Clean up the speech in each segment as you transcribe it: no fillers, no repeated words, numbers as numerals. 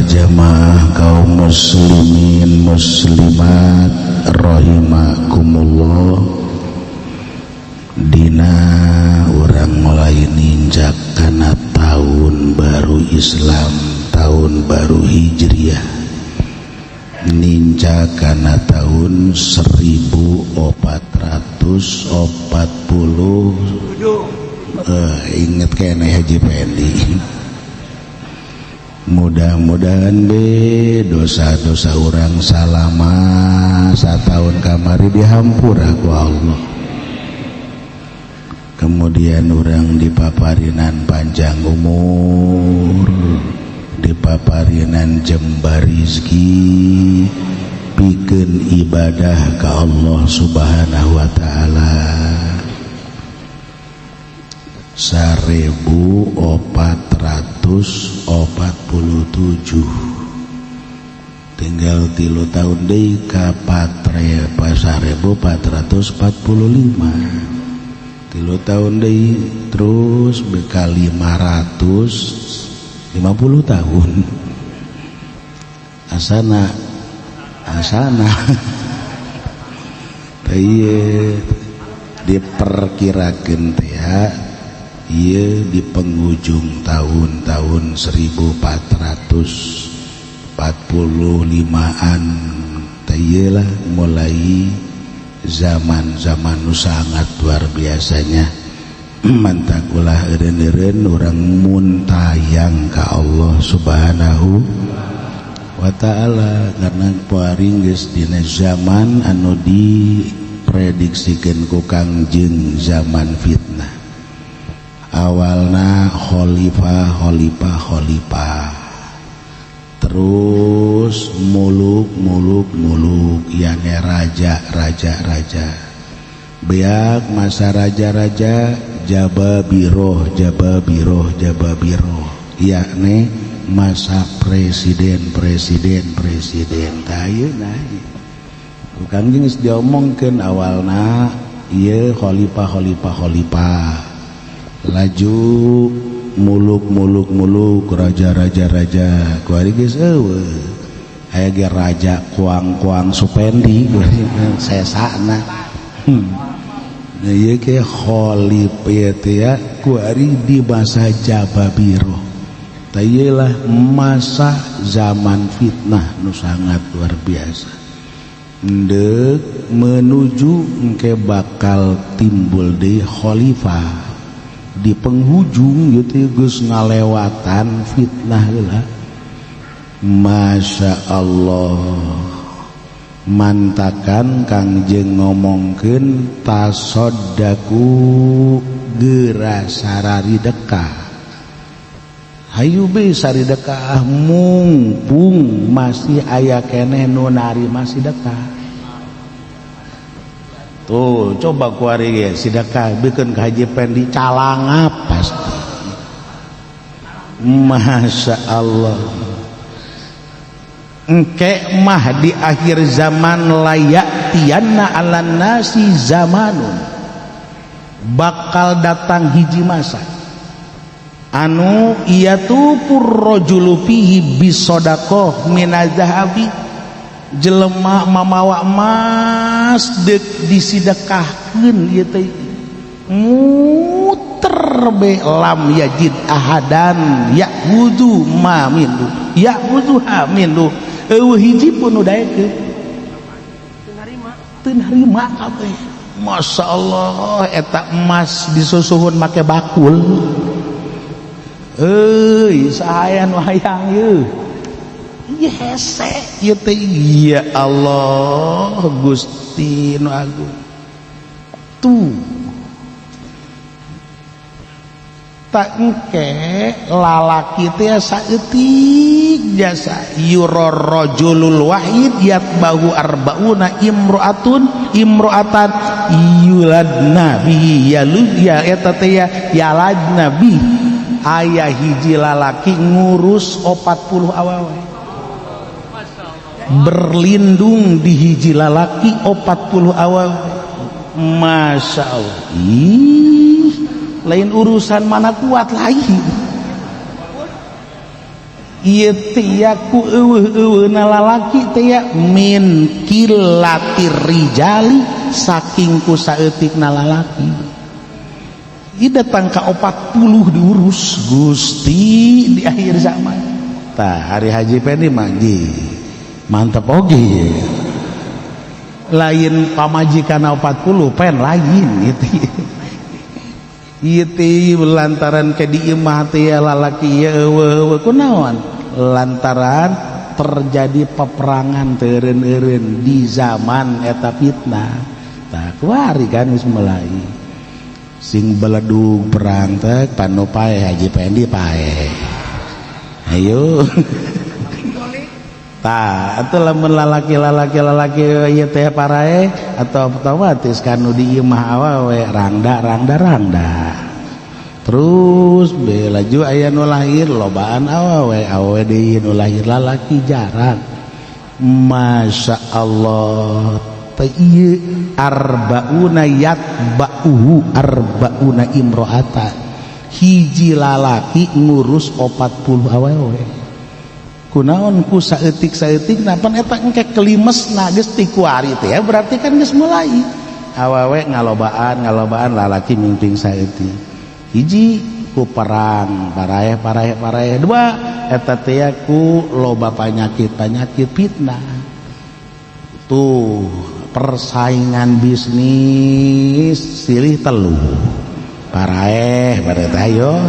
jamaah kaum muslimin muslimat rahimakumullah. Dina urang mulai ninjak kana tahun baru Islam, tahun baru Hijriah, nincak kana tahun 1440. Inget kene Haji Pendi. Mudah-mudahan be dosa-dosa urang salama satahun kamari dihampura ku Allah. Kemudian urang dipaparinan panjang umur, dipaparinan jembar rizki, pikeun ibadah ka Allah Subhanahu wa taala. 1447, tinggal 3 tahun deui ka 1445, 3 tahun deui terus beka 550 tahun. Asana asana teh diperkirakeun teh ieu di penghujung tahun-tahun 1445-an teh lah mulai zaman-zaman nu sangat luar biasanya. Mantak ulah eureun-eureun urang muntayang ka Allah Subhanahu wa taala, karena kuari geus dina zaman anu diprediksikeun ku Kangjeng, zaman fitnah. Awalna khalifah khalifah khalifah, terus muluk muluk muluk, yakni raja raja raja, beak masa raja-raja, jababiroh jababiroh jababiroh, yakni masa presiden presiden presiden. Ayeuna ku Kangjeng geus diomongkeun, awalna ieu khalifah khalifah khalifah, laju muluk muluk muluk, raja raja raja. Kuari geus eueuh, aya ge raja kuang-kuang Supendi sesana. Nah, ieu ge khalifah ieu teh ya kuari di masa jababiro. Tah ieu lah masa zaman fitnah nu sangat luar biasa. Endek menuju engke bakal timbul deui khalifah di penghujung gitu, geus ngalewatan fitnah heula. Masya Allah, mantakan Kangjeng ngomongkeun tasodaku, geura sararidekah, hayu be saridekah mumpung masih aya keneh nu narima sedekah. Tuh coba kuari ge sedekah bikeun ka Haji Pendi calangap pasti. Masya Allah, engke mah di akhir zaman layak tianna alan nasi zamanun, bakal datang hiji masa anu iya tuh purrojulu fihi bisodaqoh minaz zahabi, jelema mamawa emas dek disidekahkeun ieu teh muter be, lam yajid ahadan ya'khudzu ma minhu ya'khudzu ha minhu, eueuh hiji pun nu daekeun, teu narima kabeh. Masya Allah, eta emas disusuhun make bakul euy, saha nu hayang ieu? Ieu hese ieu teh. Ya Allah Gusti nu agung, tuh tak engke lalaki teh saeutik jasa yuror rajulul wahid yatbahu arbauna imro'atun imro'atan yuladna bihi yalu ya eta teh ya yaladna bi, aya hiji lalaki ngurus 40 awewe, berlindung di hiji lalaki 40 awewe. Masya Allah, ih, lain urusan mana kuat lain. Ieu teh ku euweuh-euweuhna lalaki teh ya, min qillatir rijali, saking ku saeutikna lalaki. Ieu datang ka 40 diurus Gusti di akhir zaman. Tah, hari Haji Pendi mah mantep oge, lain pamajikan 40 pen lain gitu. Ieu teh lantaran ke di imah teh lalaki ieu euweuh kunaon, lantaran terjadi peperangan teureun-eureun di zaman eta fitnah. Tah, kuari kan geus mulai sing beledug perang teh panu paeh, Haji Pendi paeh. Ayo tah atuh, lamun lalaki-lalaki lalaki ieu teh paraeh atau otomatis kanu di imah awewe rangda rangda rangda terus be. Laju aya nu lahir lobaan awewe, awewe deui, nu lahir lalaki jarang. Masya Allah teh, ieu arbauna yatba'uhu arbauna imro'ata, hiji lalaki ngurus 40 awewe. Kunaon? Ku saeutik saeutik napan eta engke kelimesna geus ti kuari teh ya, berarti kan geus mulai awewe ngalobaan ngalobaan, lalaki mingping saeutik. Hiji ku perang paraeh paraeh paraeh, dua eta teh ku loba penyakit penyakit fitnah tuh, persaingan bisnis silih, telu paraeh pada ayo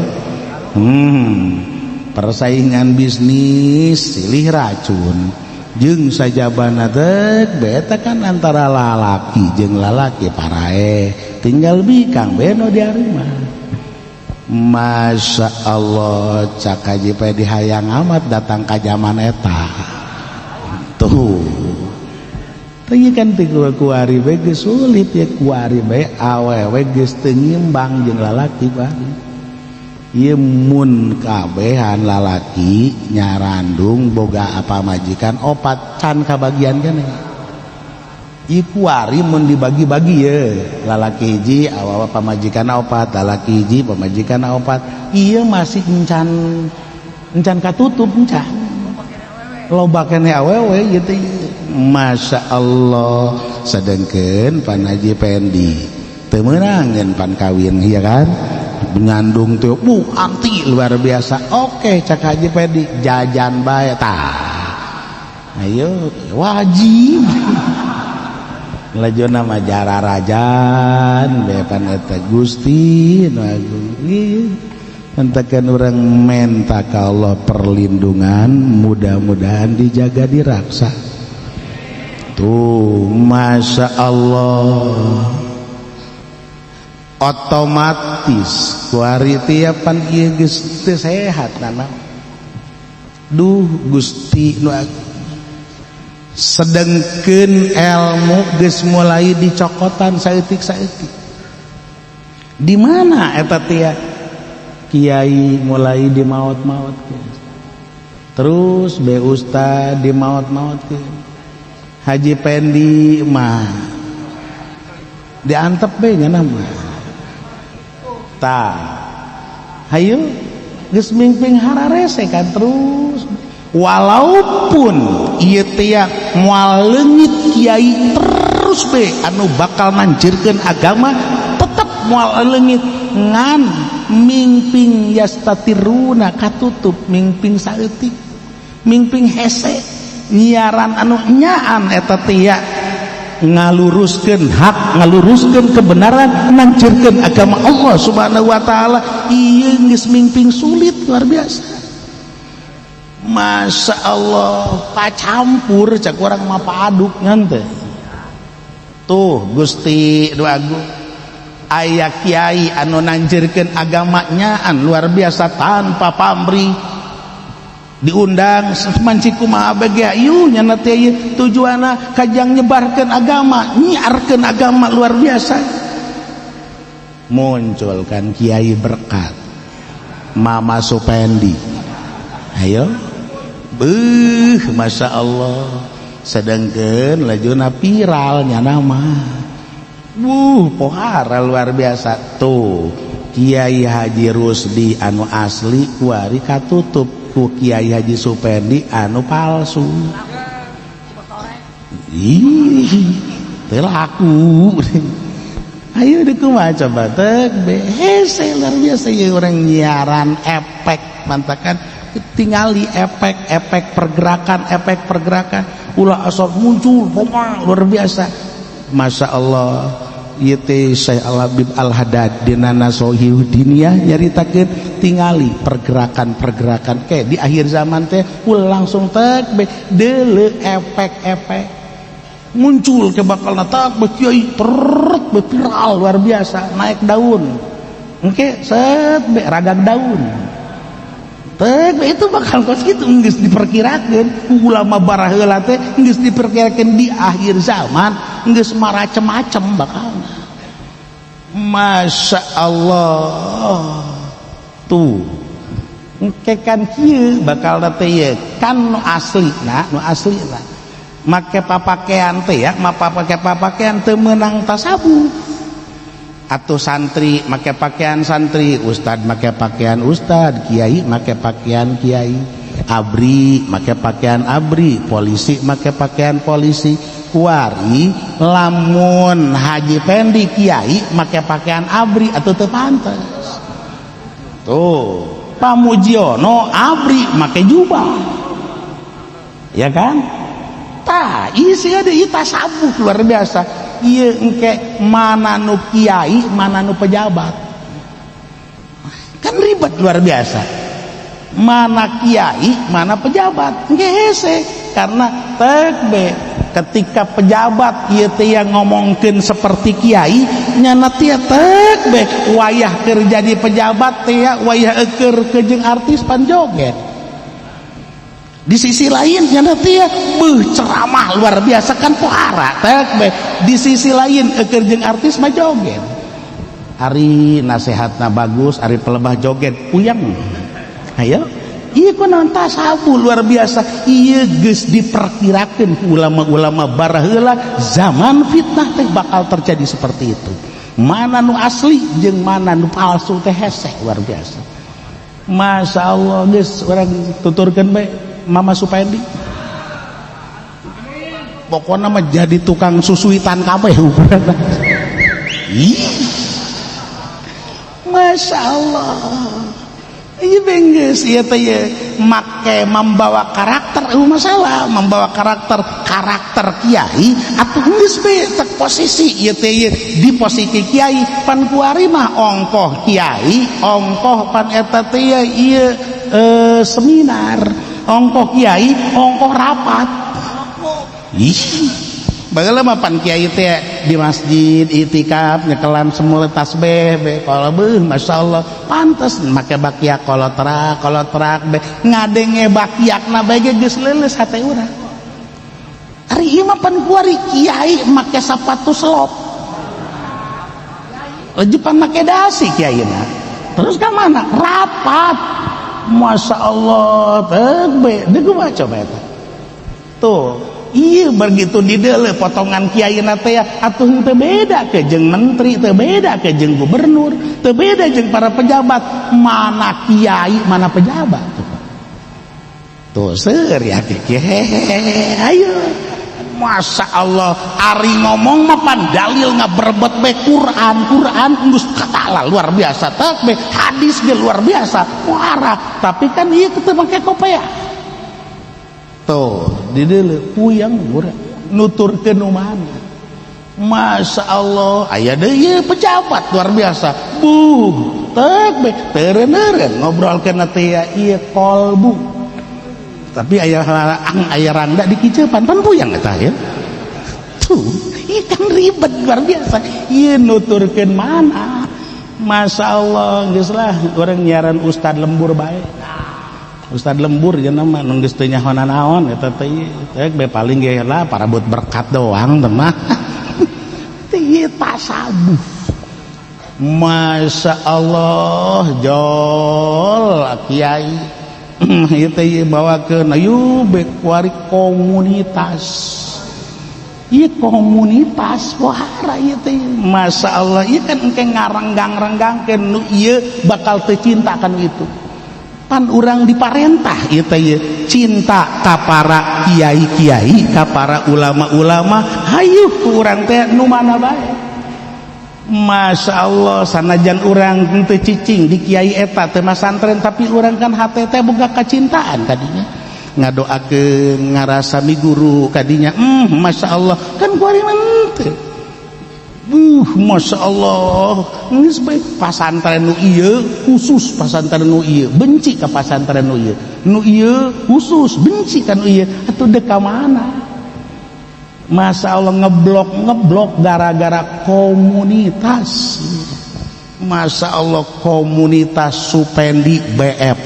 persaingan bisnis silih racun jeung sajabana teh beta kan antara lalaki jeung lalaki paraeh, tinggal bikang beno di rumah. Masya Allah, cak Haji Pedi hayang amat datang ka zaman eta tuh. Tapi kan ti kuari bae geus sulit ya, kuari bae awewe geus teu ngimbang jeung lalaki kuari. Ieu mun kabehan lalaki nyarandung boga apa majikan opat can kabagian keneh. Ieu kuari mun dibagi-bagi ye, lalaki hiji awewe pamajikan opat, lalaki hiji pamajikan opat, ieu masih encan encan katutup, encan loba keneh awewe gitu. Masya Allah, sedangkan Pan Haji Pendi teu meunangeun pan kawin, iya kan nyandung tuh bu anti luar biasa. Oke, cak Haji Pendi jajan bae tah, ayo wajib laju nama jararajan bepan eta. Gusti nu agung, hentakan urang menta ka Allah perlindungan, mudah-mudahan dijaga diraksa tuh. Masya Allah, otomatis kuari tiapan ieu geus teu sehat nana. Duh Gusti nu agung, sedengkeun ilmu geus mulai dicokotan saeutik-saeutik. Di mana eta teh kiai mulai dimaot-maot, terus be ustad dimaot-maot, Haji Pendi mah diantep be nya nama. Tah, hayu geus mingping hararese kan terus, walaupun ieu teh moal leungit kiai terus be anu bakal nanjirkeun agama, tetep moal leungit, ngan mingping yastatiruna katutup, mingping saeutik, mingping hese nyiaran anu nyaan eta teh ngaluruskeun hak, ngaluruskeun kebenaran, nancirkeun agama Allah Subhanahu wa taala. Ieu geus mingping sulit luar biasa. Masya Allah, pacampur cak orang mah, paduk ngan tuh. Gusti nu agung, aya kiai anu nanjirkeun agamanya an luar biasa tanpa pamrih, diundang manci kumaha bege ieu nya teh, tujuanna kajang nyebarkeun agama, nyiarkeun agama luar biasa. Muncul kan kiai berkat Mama Supendi, ayo beuh, Masya Allah. Sedangkan lajuna viralnya nama wuh pohara luar biasa tuh. Kiai Haji Rusdi anu asli kuari katutup. ku Kiai Haji Supendi anu palsu. Ih, teu laku. Ayo deuk kumaha coba teh hese luar biasa ieu urang nyiaran efek mantakan tingali efek-efek pergerakan, efek pergerakan ulah asal muncul luar biasa. Masya Allah, ieu teh Syekh Al-Habib Al-Haddad dina Nasohih Diniyah nyaritakeun tingali pergerakan-pergerakan ke di akhir zaman teh ulah langsung tek deuleu efek-efek muncul ke bakal tak kiai teret viral luar biasa naik daun engke set be ragag daun tek itu bakal kos kitu geus diperkirakeun ku ulama baraheula teh geus diperkirakeun di akhir zaman geus maracem-macem bakal. Masya Allah, tuh engke kan kieu bakal teh ieu kan nu asli nah nu asli lah make papakean teh ya mapa make papakean teu meunang tasabuh atau santri make pakaian santri, ustad make pakaian ustad, kiai make pakaian kiai, abri make pakaian abri, polisi make pakaian polisi. Kuari lamun Haji Pendi kiai make pakaian abri atau teu pantes. Tuh Pak Mujiono abri make jubah, ya kan? Tah isi ada ieu tasabuh luar biasa ieu engke mana nu kiai mana nu pejabat kan ribet luar biasa, mana kiai mana pejabat engke hese karena tek be ketika pejabat ieu teh yang ngomongkeun seperti kiai nyana teh tek be wayah keur jadi pejabat teh wayah keur jeung artis pan joget. Di sisi lain nyana teh beuh ceramah luar biasa kan pohara tek be di sisi lain keur jeung artis mah joget. Ari nasehatna bagus, ari pelebah joget puyeng. Ayo ieu kunaon tasabuh luar biasa ieu geus diperkirakeun ku ulama-ulama baraheula zaman fitnah teh bakal terjadi seperti itu, mana nu asli jeung mana nu palsu teh hese luar biasa. Masya Allah, geus urang tuturkeun bae Mama Supendi pokoknya mah jadi tukang susuitan kabeh ukuranna. Ih, Masya Allah. Iya bengges, iya teh make membawa karakter masalah, membawa karakter karakter kiai atau geus be tek posisi ieu teh di posisi kiai pan kuari mah ongkoh kiai, ongkoh pan eta teh ieu seminar, ongkoh kiai, ongkoh rapat. Ih, bageula mah pan kiai teh di masjid itikaf nyekelan semua tasbih be kalau beuh masyaallah pantes make bakiak kolotrak kolotrak be ngadenge bakiakna bae ge geus leuleus hate urang. Ari ieu mah pan kuari kiai make sapatu selop lejepan make dasi kiaina terus ka mana rapat. Masya Allah teh be deuk kumaha coba eta tuh. Iya begitu di deuleu potongan kiai teh atuh teu beda ke jeung menteri, teu beda ke jeung gubernur, teu beda jeung para pejabat, mana kiai mana pejabat tuh. Tuh seur ya hehehe ayo. Masya Allah ari ngomong mah pan dalil ngaberebet be Quran, Quran geus katala luar biasa tak be hadis ge luar biasa muara tapi kan ieu teu make kopea. Tuh di deuleu puyeng urang nuturkeun nu mana. Masya Allah aya deui ieu pejabat luar biasa buh tek be teureun-eureun ngobrolkeun teh ieu kolbu tapi aya ang aya randa dikicepan pan puyeng eta ya. Tuh ieu kan ribet luar biasa ieu nuturkeun mana. Masya Allah geus lah urang nyiaran ustad lembur bae. Ustad lembur jeung mah nu geus teu nyaho nanaon eta teh teh be paling ge lah parabut berkat doang teh mah. Teh ieu tasabuh. Masya Allah jol kiai ieu teh bawakeun ayu be kuari komunitas. Ieu komunitas wahara ieu teh Masya Allah ieu kan engke ngarenggang-renggangkeun nu ieu bakal teu cinta kan itu. Pan urang diparentah ieu teh ieu cinta ka para kiai-kiai, ka para ulama-ulama, hayuh ku urang teh nu mana bae. Masya Allah, sanajan urang teu cicing di kiai eta, teu masantren, tapi urang kan hate teh boga kacintaan kadinya, ngadoakeun, ngarasa miguru kadinya. Masya Allah, kan kuari mah teu. Masya Allah, geus bae pasantren nu ieu khusus, pasantren nu ieu benci ka pasantren nu ieu, nu ieu khusus benci ka nu ieu, atuh deuk ka mana? Masya Allah, ngeblok ngeblok gara-gara komunitas. Masya Allah, komunitas Supendi BF,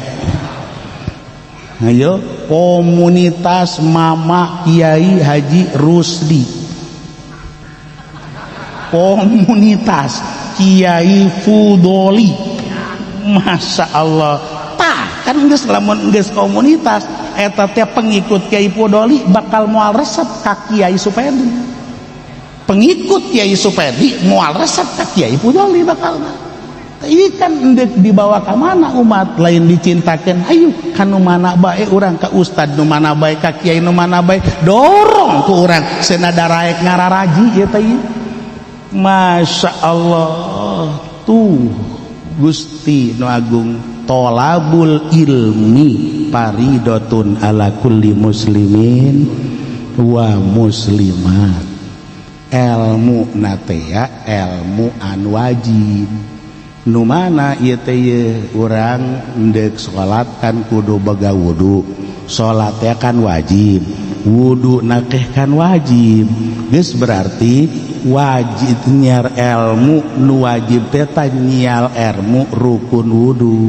ayo komunitas Mama Kiai Haji Rusdi, komunitas Kiai Fudoli. Masya Allah, tah kan geus, lamun geus komunitas eta teh, pengikut Kiai Fudoli bakal moal resep ka Kiai Supendi, pengikut Kiai Supendi moal resep ka Kiai Fudoli bakal. Ini kan endek dibawa ke mana umat? Lain dicintakan, ayo kan nu mana bae urang, ka ustad nu mana bae, ka kiai nu mana bae, dorong ku urang senada raek ngararaji ieu teh. Masya Allah, tuh Gusti nu agung, tolabul ilmi faridotun ala kulli muslimin wa muslimat. Ilmu natea ilmu anu wajib nu mana ieu teh ye? Urang ndek salat kan kudu boga wudu, salat kan wajib, wudu nakeh kan wajib. Geus berarti wajib nyiar ilmu nu wajib teh nyiar ilmu rukun wudu,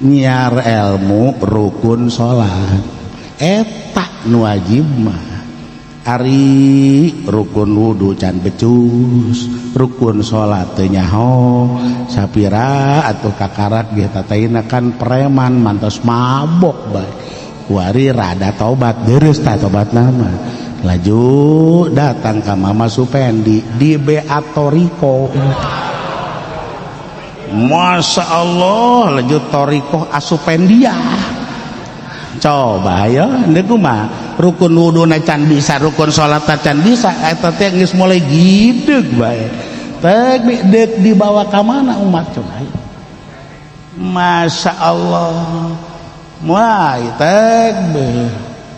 nyiar ilmu rukun salat, eta nu wajib mah. Ari rukun wudu can becus, rukun salat teu nyaho sapira atuh, kakarak ge tataina kan preman mantos mabok bae, kuari rada tobat, deres tah tobat nama, laju datang ka Mama Supendi di Beatoriko. Masya Allah, laju toriko Asupendia. Coba ya, ndek kumaha, rukun wudu can bisa, rukun salat can bisa, eta teh geus mulai gideg bae teh, deuk dibawa ka mana umat, coba? Masya Allah, wah teh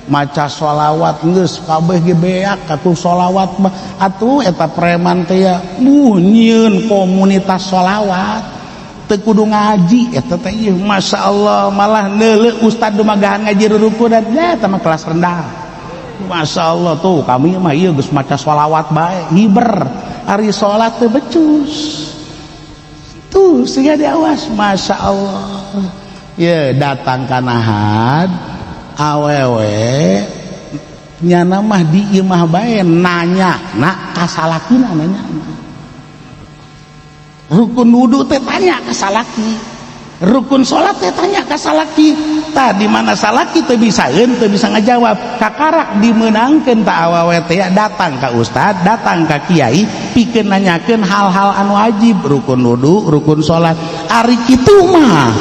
maca sholawat geus kabeh ge beak atuh sholawat mah atuh. Eta preman teh ya nyieun komunitas sholawat, teu kudu ngaji eta teh ieu. Masya Allah, malah neuleuh ustad nu magahan ngaji rurukunan ya, eta mah kelas rendah. Masya Allah, tuh kami mah ieu geus maca sholawat bae hiber, ari salat teu becus tuh, sehingga diawas. Masya Allah ya, datang ka nahad awewe nyana mah di imah bae nanya nak ka salakina, nanya rukun wudu teh tanya ka salaki, rukun salat teh tanya ka salaki. Tah di mana salaki teu bisaeun, teu bisa ngajawab, kakarak dimeunangkeun ta awewe teh datang ka ustad, datang ka kiai, pikeun nanyakeun hal-hal anu wajib, rukun wudu, rukun salat. Ari kitu mah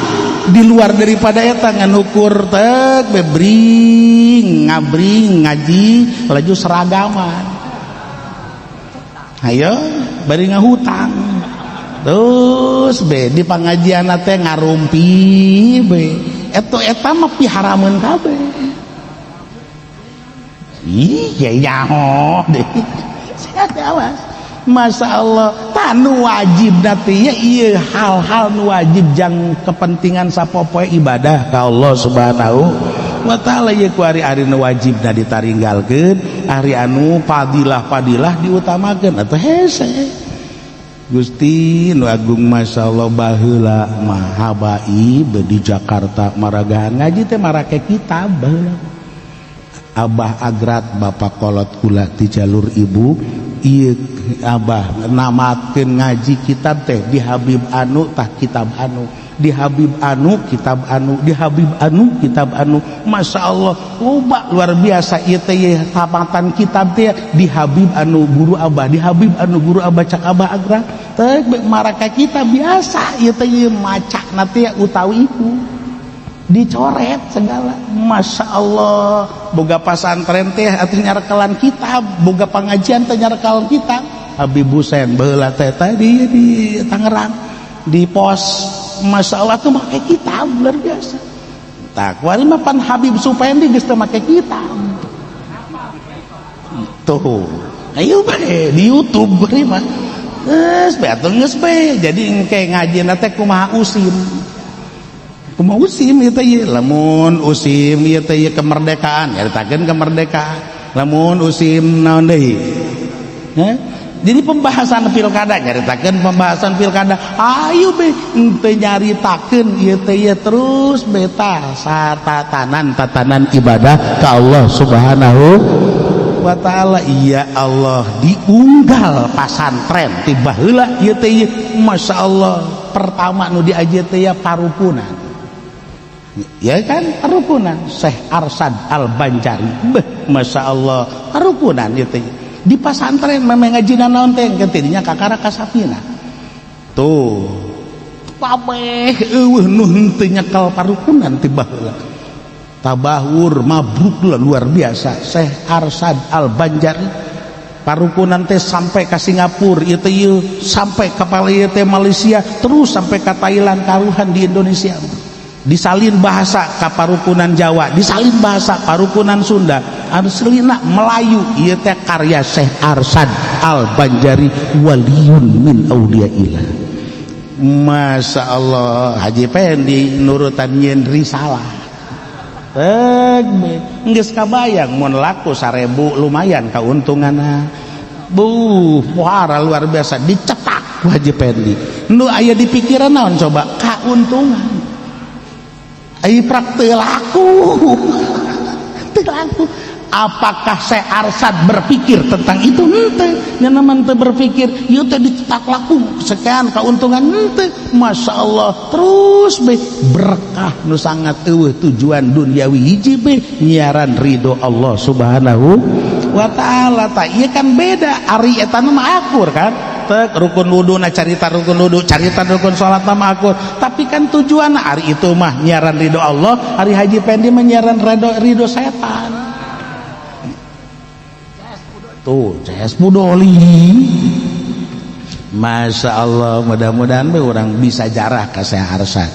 di luar daripada eta ngan ukur teh bebring ngabring ngaji laju seragaman, ayo bari ngahutang terus be di pengajian teh ngarumpi be, eta eta mah piharameun kabeh. Ih, ya nyaho deh. Sehat awas. Masya Allah, tanu wajib nanti ya, iya hal-hal nu wajib jang kepentingan sapopoe ibadah ka Allah Subhanahu wa Ta'ala ya. Ku ari ari nu wajib na ditaringgalkeun, ari anu fadilah-fadilah diutamakeun atau hese. Gusti nu Agung, Masya Allah, baheula mah habaib di Jakarta maragahan ngaji teh marake kitab baheula. Abah Agrat, bapak kolot kula di jalur ibu ieu, abah namatkeun ngaji kitab teh di Habib anu tah kitab anu, di Habib anu kitab anu, di Habib anu kitab anu. Masya Allah, loba luar biasa ieu teh tamatan kitab teh di Habib anu guru abah, di Habib anu guru abah. Cak Abah Agrat teh maraka kitab biasa ieu teh maca teh utawi iku. Dicoret segala. Masya Allah, boga pasantren teh atuh nyarekelan kitab, boga pengajian teh nyarekelan kitab. Habib Husein baheula teh tadi di Tangerang di pos, Masya Allah tuh make kitab luar biasa. Tah, kuari mah pan Habib Supendi geus teu make kitab. Tuh, ayo bae di YouTube bari mah. Geus bae atuh, geus bae. Jadi engke ngajina teh kumaha usim. Kumaha usim ieu teh ieu? Lamun usim ieu teh ieu kemerdekaan, nyaritakeun kemerdekaan. Lamun usim naon deui? Heh? Jadi pembahasan pilkada, nyaritakeun pembahasan pilkada. Ayo be henteu nyaritakeun ieu teh ieu terus beta tatanan tatanan ibadah ka Allah Subhanahu wa taala. Ya Allah, diunggal pasantren ti baheula ieu teh ieu, Masya Allah, pertama nu diaji teh ya parukunan, ya kan, parukunan Syekh Arsyad Al Banjari. Beh, Masya Allah, parukunan ieu teh di pasantren memang ngaji naon teh tidinya kakara kasapina tuh kabeh eueuh nu henteu nyekel parukunan ti baheula. Tabahur mabruk lah, luar biasa. Syekh Arsyad Al Banjari parukunan teh sampai ke Singapura ieu teh ieu, sampai ke ieu teh Malaysia, terus sampai ke Thailand. Karuhan di Indonesia disalin bahasa ka parukunan Jawa, disalin bahasa parukunan Sunda, aslina Melayu. Ieu teh karya Syekh Arsyad Al Banjari, waliyun min auliyaillah. Masya Allah, Haji Pendi nurutan nyieun risalah. Geus kabayang mun laku 1000 lumayan keuntunganna. Buh, muhara luar biasa, dicetak ku Haji Pendi. Nu aya di pikiran naon coba? Kauntungan. Ai prak teu laku. Teu laku. Apakah Syekh Arsyad berpikir tentang itu? Henteu. Nya teu berpikir, ieu teh dicetak laku sekian keuntungan, henteu. Masya Allah, terus be berkah nu sangat eueuh tujuan duniawi, hiji be nyiaran ridho Allah Subhanahu wa taala. Tah, ieu kan beda, ari eta mah akur kan? Tek rukun wudu na carita rukun wudu, carita rukun salat mah akur. Tapi kan tujuan ari itu mah nyiaran ridho Allah, ari Haji Pendi mah nyiaran ridho ridho setan. Tuh, CS Pudoli. Masya Allah, mudah-mudahan orang bisa jarah ke Syekh Arsyad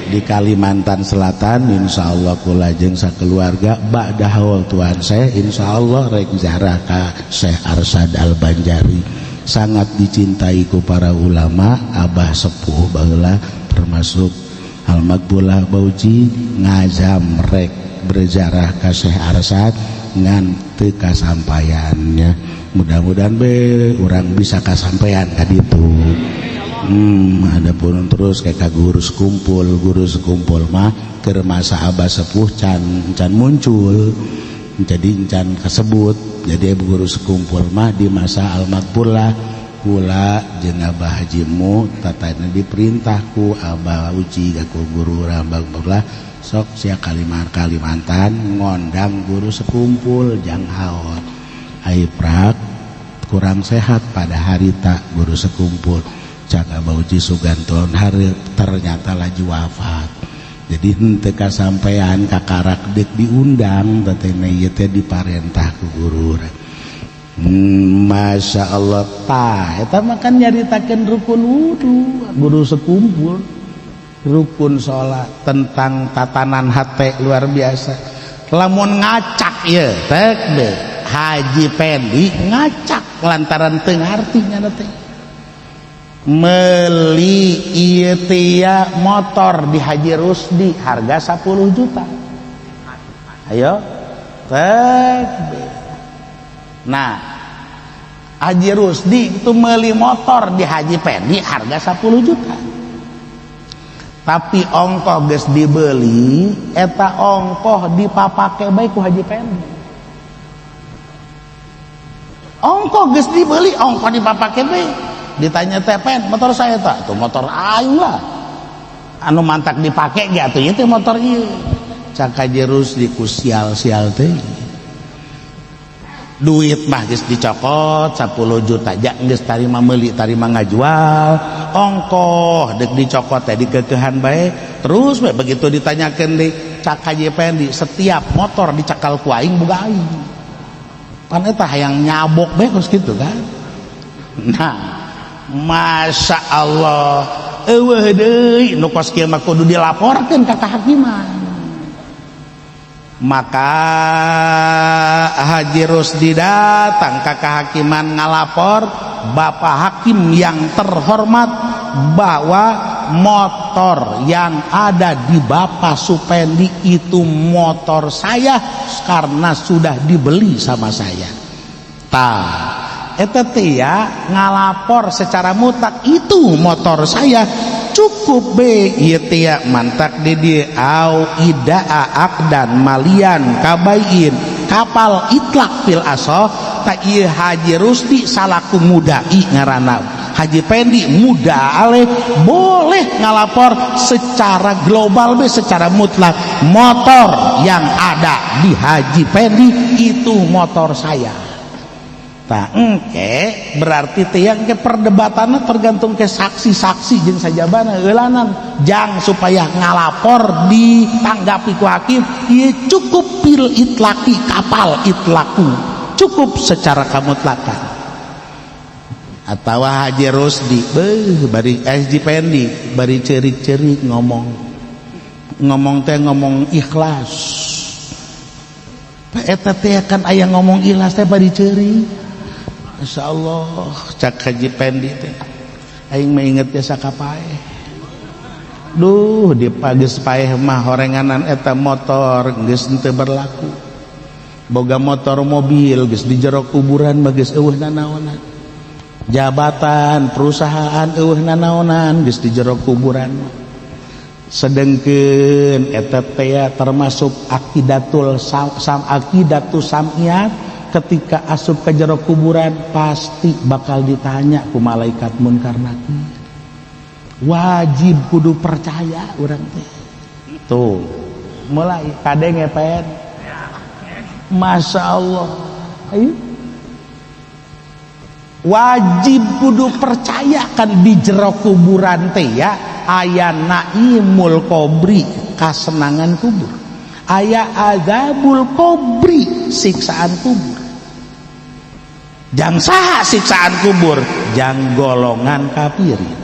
di Kalimantan Selatan. Insya Allah kula jeung sakeluarga ba'da haul tuan saya, insya Allah rek jarah ka Syekh Arsyad Al Banjari. Sangat dicintai ku para ulama abah sepuh baheula, termasuk Al Makbulah Bauji, ngazam rek berjarah ka Syekh Arsyad ngan teu kasampaiannya. Mudah-mudahan be urang bisa kasampaian ka ditu. Adapun terus kayak ka guru sekumpul, guru sekumpul mah keur masa abah sepuh can can muncul, jadi can kasebut. Jadi guru sekumpul mah di masa al makbulah kula jeung Abah Hajimu tatana diperintah ku Abah Uji ku guru Abah, sok sia Kalimantan ngondang guru sekumpul jang haul. Ai prak kurang sehat pada harita guru sekumpul, cak Abah Uji suganton hari ternyata laju wafat. Jadi henteu kasampean, kakarak deuk diundang teteh ieu teh diparentah ku guru. Masya Allah, tah eta mah kan nyaritakeun rukun wudu guru sekumpul, rukun sholat, tentang tatanan hati luar biasa. Lamun ngacak ya tek be Haji Pendi ngacak lantaran teu ngarti nya teh meli ieu teh motor di Haji Rusdi harga 10 juta. Ayo tek be. Nah, Haji Rusdi itu meli motor di Haji Pendi harga 10 juta, tapi ongkoh geus dibeli eta ongkoh dipapake bae ku Haji Pendi. Ongkoh geus dibeli, ongkoh dipapake bae. Ditanya teh, "Pen, motor saya tak?" "Tuh motor aing lah anu mantak dipake ge atuh ieu teh motor ieu." Cak Haji Rusdi, "Ku sial-sial teh." Duit mah geus dicokot 10 juta ja, geus tarima meuli tarima ngajual, ongkoh dek dicokot teh dikekehan bae terus bae. Begitu ditanyakeun deui, cak Haji Pendi, setiap motor dicakal ku aing boga aing, pan eta hayang nyabok bae terus gitu kan. Nah, Masya Allah, eueuh deui nu kos kieu mah kudu dilaporkeun ka kehakiman. Maka Haji Rusdi datang ke kehakiman ngalapor, "Bapak Hakim yang terhormat, bahwa motor yang ada di Bapak Supendi itu motor saya karena sudah dibeli sama saya." Tah, eta teh ya ngalapor secara mutlak itu motor saya, cukup be ieu teh ya. Mantak di dieu au idda'a aqdan maliyan kabai'in kafal itlaq fil ashoh. Tak ieu Haji Rusdi salaku mudai, ngaranna Haji Pendi muda ale, boleh ngalapor secara global be, secara mutlak motor yang ada di Haji Pendi itu motor saya. Tak engke berarti tiang ke perdebatannya tergantung ke saksi-saksi jeung sajabana eulanan jang supaya ngalapor ditanggapi ku hakim ieu cukup fil itlaqi kafal itlaqu, cukup secara kamutlakan. Atau Haji Rusdi beuh bari Haji Pendi bari ceurik-ceurik ngomong, ngomong teh ngomong ikhlas. Eta teh kan aya ngomong ikhlas teh bari ceurik. Masya Allah, cak Haji Pendi teh, aing mah inget jasa ka paeh. Duh, di pageus paeh mah horenganan eta motor geus henteu berlaku, boga motor mobil geus di jero kuburan mah geus eueuh nanaonan, jabatan perusahaan eueuh nanaonan geus di jero kuburan. Sedengkeun eta teh termasuk akidatul sam, sam akidatus samiyat, ketika asup ke jero kuburan pasti bakal ditanya ku malaikat munkar nakir. Wajib kudu percaya urang teh. Tuh mulai kadenge pen. Masya Allah, ayo, wajib kudu percaya kan di jero kuburan teh ya aya naimul qobri, kasenangan kubur, aya azabul qobri, siksaan kubur. Jang saha siksaan kubur? Jang golongan kafirin.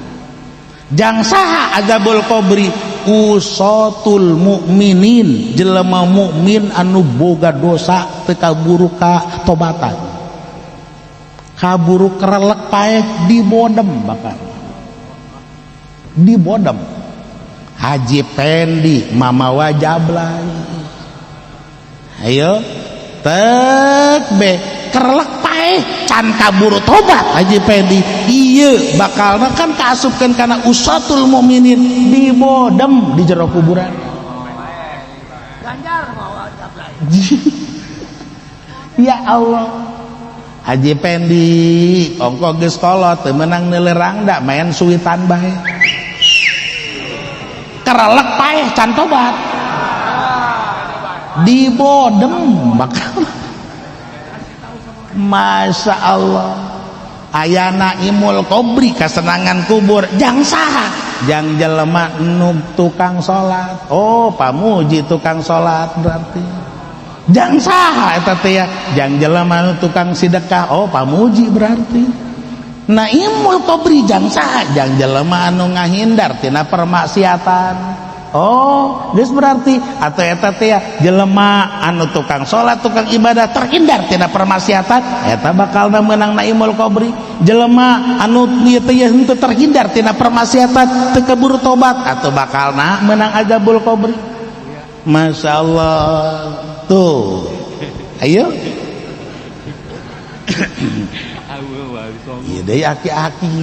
Jang saha azabul qobri? Ushotul mukminin, jelema mukmin anu boga dosa teu kaburu ka tobatan, kaburu kerelek paeh, dibodem, bakal dibodem. Haji Pendi mamawa jablay, ayo tek be kerelek paeh can kaburu tobat Haji Pendi, iya bakalna kan kaasupkeun kana ushotul mukminin, dibodem di jero kuburan. Ganjar mawa jablay. Ya Allah, Haji Pendi ongko geus kolot teu meunang neuleu rangda, main suitan bae, kerelek paeh can tobat, dibodem bakal. Masya Allah, aya naimul qobri, kasenangan kubur, jang saha? Jang jelema nu tukang salat. Oh, pamuji tukang salat berarti. Jang saha eta teh ya? Jang jelema nu tukang sedekah. Oh, pamuji berarti. Naimul qobri jang saha? Jang jelema anu ngahindar tina permaksiatan. Oh, geus berarti atau eta teh ya jelema anu tukang salat, tukang ibadah, terhindar tina permaksiatan, eta bakalna meunang naimul qobri. Jelema anu ieu teh henteu terhindar tina permaksiatan, teu keburu tobat, atau bakalna meunang azabul qobri. Masya Allah. Tuh, ayo. Iya deh, aki-aki.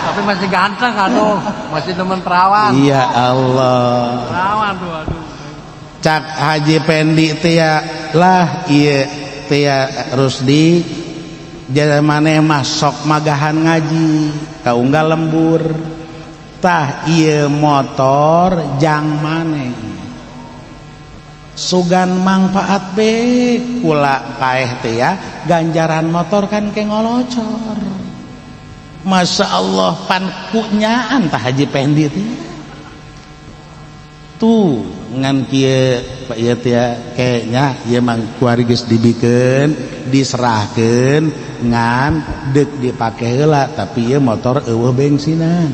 Tapi masih ganteng aduh, masih demen perawan. Iya Allah. Perawan tuh aduh. Cak Haji Pendi teh ya lah, iya teh ya Rusdi, jadi maneh mah sok magahan ngaji kaunggal lembur, tah ieu motor jang maneh. Sugan mangfaat be kula paeh teh ya, ganjaran motor kan ke ngolocor. Masya Allah pan kunyaan tah Haji Pendi teh. Tuh ngan kieu Pak ieu teh kayaknya ieu mang kuari geus dibikeun, diserahkeun ngan deuk dipake heula tapi ieu motor eueuh bensinan.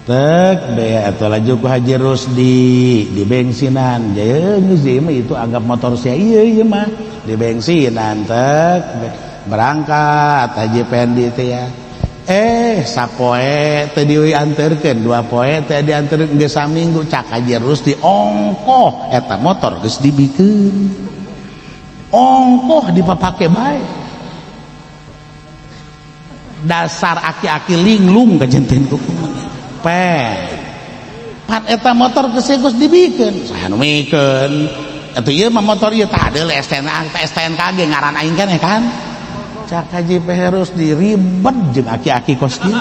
Tek bea atuh laju ku Haji Rusdi di bensinan. Jeung geus ieu mah itu anggap motor sia ieu ieu mah di bensinan tek berangkat Haji Pendi teh ya. Sapoe teu dianterkeun, dua poe teu dianterkeun geus saminggu cak Haji Rusdi ongkoh eta motor geus dibikeun. Ongkoh dipapake bae. Dasar aki-aki linglung kajenten ku pan eta motor geus geus dibikeun saha nu mikeun atuh ieu mah motor ieu tah deuleu STNK STNK ge ngaran aing keneh kan cak Haji Rusdi ribet jeung aki-aki kos kieu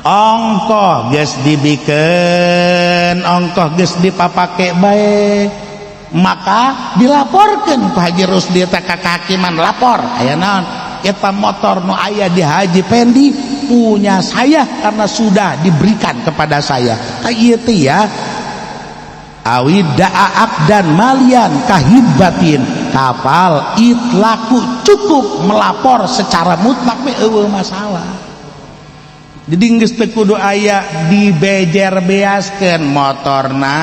ongkoh geus dibikeun ongkoh geus dipapake bae maka dilaporkeun ku Haji Rusdi teh ka kehakiman lapor aya naon eta motor nu aya di Haji Pendi punya saya karena sudah diberikan kepada saya. Ka ieu teh ya awi da'a aqdan malian kahibatin kapal itlaku cukup melapor secara mutlak we eueuh masalah. Jadi geus teu kudu aya dibejer beaskeun motorna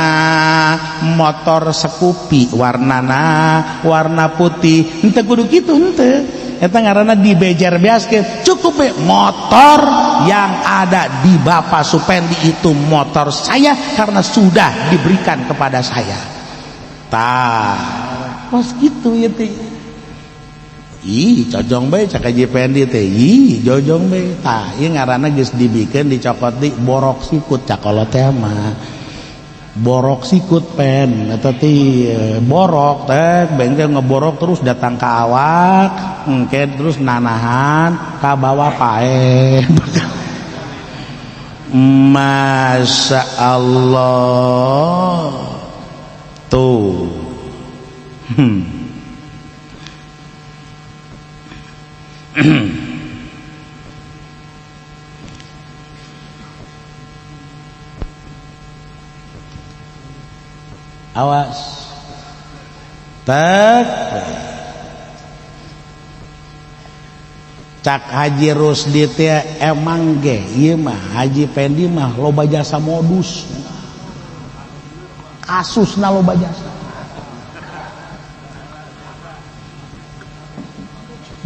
motor Scoopy warnana warna putih henteu kudu kitu henteu. Eta ngaranna dibejer beaskeun cukup we motor yang ada di Bapak Supendi itu motor saya karena sudah diberikan kepada saya. Tah kos kitu ieu teh. Ih cojong bae cak Haji Pendi teh. Ih jojong bae. Tah ieu ngaranna geus dibikeun dicokot di borok sikut cakolot teh mah. Borok sikut pen eta teh borok teh bengkel ngeborok terus datang ka awak engke terus nanahan ka bawah pae. Masya Allah tuh. Awas tek cak Haji Rusdi teh emang ge ieu mah Haji Pendi mah loba jasa modus kasusna loba jasa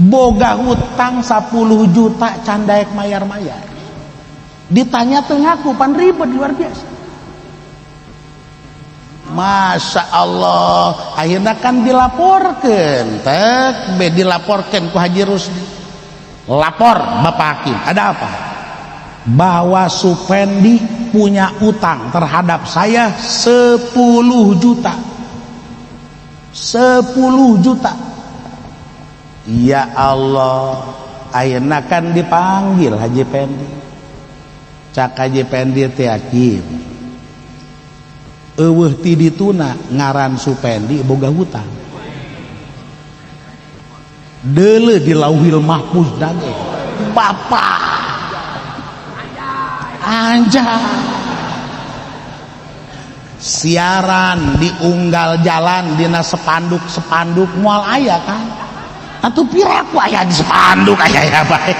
boga hutang 10 juta can daek mayar-mayar ditanya teu ngaku pan ribet luar biasa. Masya Allah akhirnya kan dilaporkan tek be dilaporkan ku Haji Rusdi lapor Bapak Hakim ada apa bahwa Supendi punya utang terhadap saya 10 juta 10 juta. Ya Allah akhirnya kan dipanggil Haji Pendi cak Haji Pendi teh hakim eueuh ti dituna ngaran Supendi boga hutang deuleu di Lauhil Mahfuz dage bapak anjay siaran diunggal jalan dina sepanduk-sepanduk moal aya kan atuh piraku aya di sepanduk aya ya bae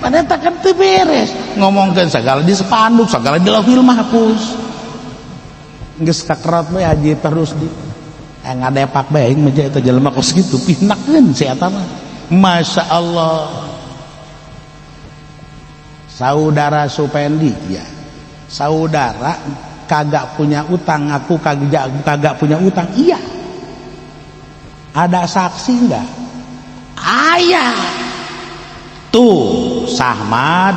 padahal tak kan teu beres ngomongkeun segala di sepanduk segala di Lauhil Mahfuz geus kakerot we Haji terus di ngadepak bae aing mah eta jelema kos kitu pihnakeun si eta mah. Masya Allah saudara Supendi ya saudara kagak punya utang aku kagak punya utang iya ada saksi enggak ayah tuh Sahmad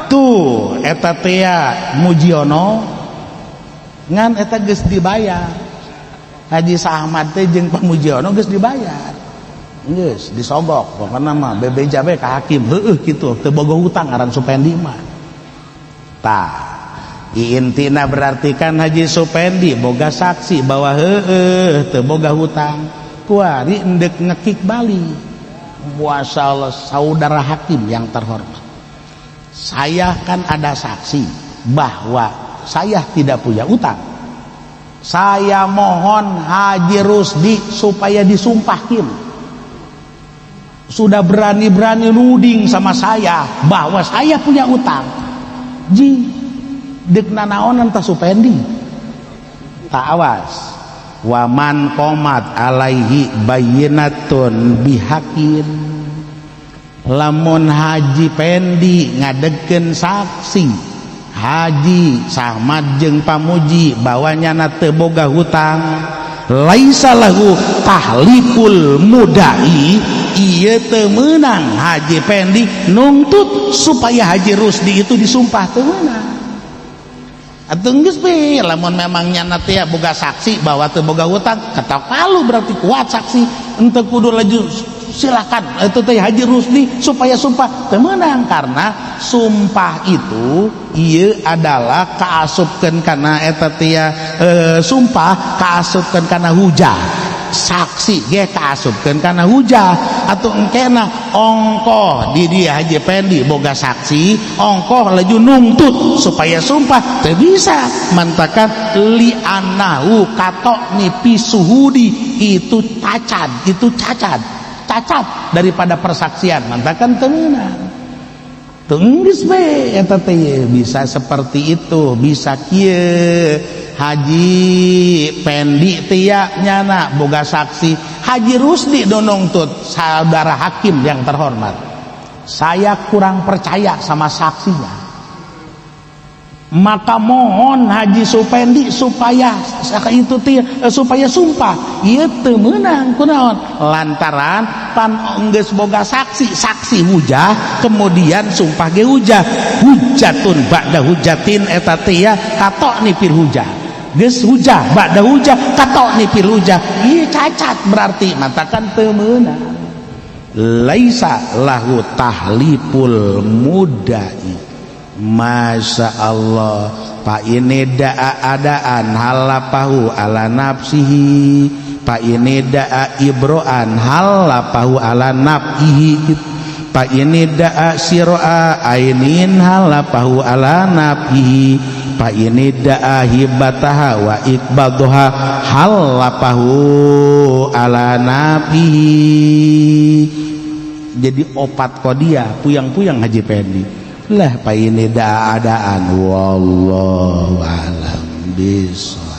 tuh eta teh Mujiono ngan eta geus dibayar Haji Sahmad teh jeung Pak Mujiono geus dibayar geus disogok pokona mah bebeja bae ka hakim heueuh kitu teu boga hutang ngaran Supendi mah. Tah Intina berarti kan Haji Supendi boga saksi bahwa heueuh teu boga hutang. Kuari endek ngekik balik. Masyaallah, saudara hakim yang terhormat, saya kan ada saksi bahwa saya tidak punya utang. Saya mohon Haji Rusdi supaya disumpahkin. Sudah berani-berani nuding sama saya bahwa saya punya utang. Ji dek nanaonan tah Supendi? Tak awas. Waman qomat alaihi bayyinatun bihakin, lamun Haji Pendi ngadegkeun saksi Haji Samad jeung Pamuji bahwa nyana teu boga hutang, laisa lahu tahliful mudai, ieu teu meunang Haji Pendi nuntut supaya Haji Rusdi itu disumpah, teu meunang. Atuh geus be, lamun memang nyana teh boga saksi bahwa teu boga hutang, ketok palu berarti kuat saksi, henteu kudu laju silakan itu teh Haji Rusdi supaya sumpah, teu meunang, karena sumpah itu ieu adalah kaasupkeun kana eta teh sumpah kaasupkeun kana hujah, saksi ge kaasupkeun kana hujah. Atau engkena ongkoh di dia Haji Pendi boga saksi, ongkoh laju nuntut supaya sumpah, teu bisa, mantakan li annahu katoni pisuhudi itu cacat, itu cacat, cacat daripada persaksian, mantakan teu meunang. Geus be eta teh bisa seperti itu, bisa kieu Haji Pendi teh nyana boga saksi, Haji Rusdi nungtut, saudara hakim yang terhormat, saya kurang percaya sama saksinya, maka mohon Haji Supendi supaya itu supaya sumpah. Ieu teu meunang. Kunaon? Lantaran pan geus boga saksi, saksi hujah, kemudian sumpah ge hujah, hujatun ba'da hujatin, eta teh ya katoni fil hujah, geus hujah ba'da hujah, katoni fil hujah, ieu cacat berarti, matakan teu meunang, laisa lahu tahliful mudai. Masya Allah. Pak ini da'a adaan halapahu ala nafsihi, Pak ini da'a ibroan halapahu ala nafsihi, Pak ini da'a siro'a ainin halapahu ala nafsihi, Pak ini da'a hibataha wa ikbadoha halapahu ala nafsihi. Jadi opat kodia puyang-puyang Haji Pendi lah. Pak ini adaan, wallahu alam bisawab.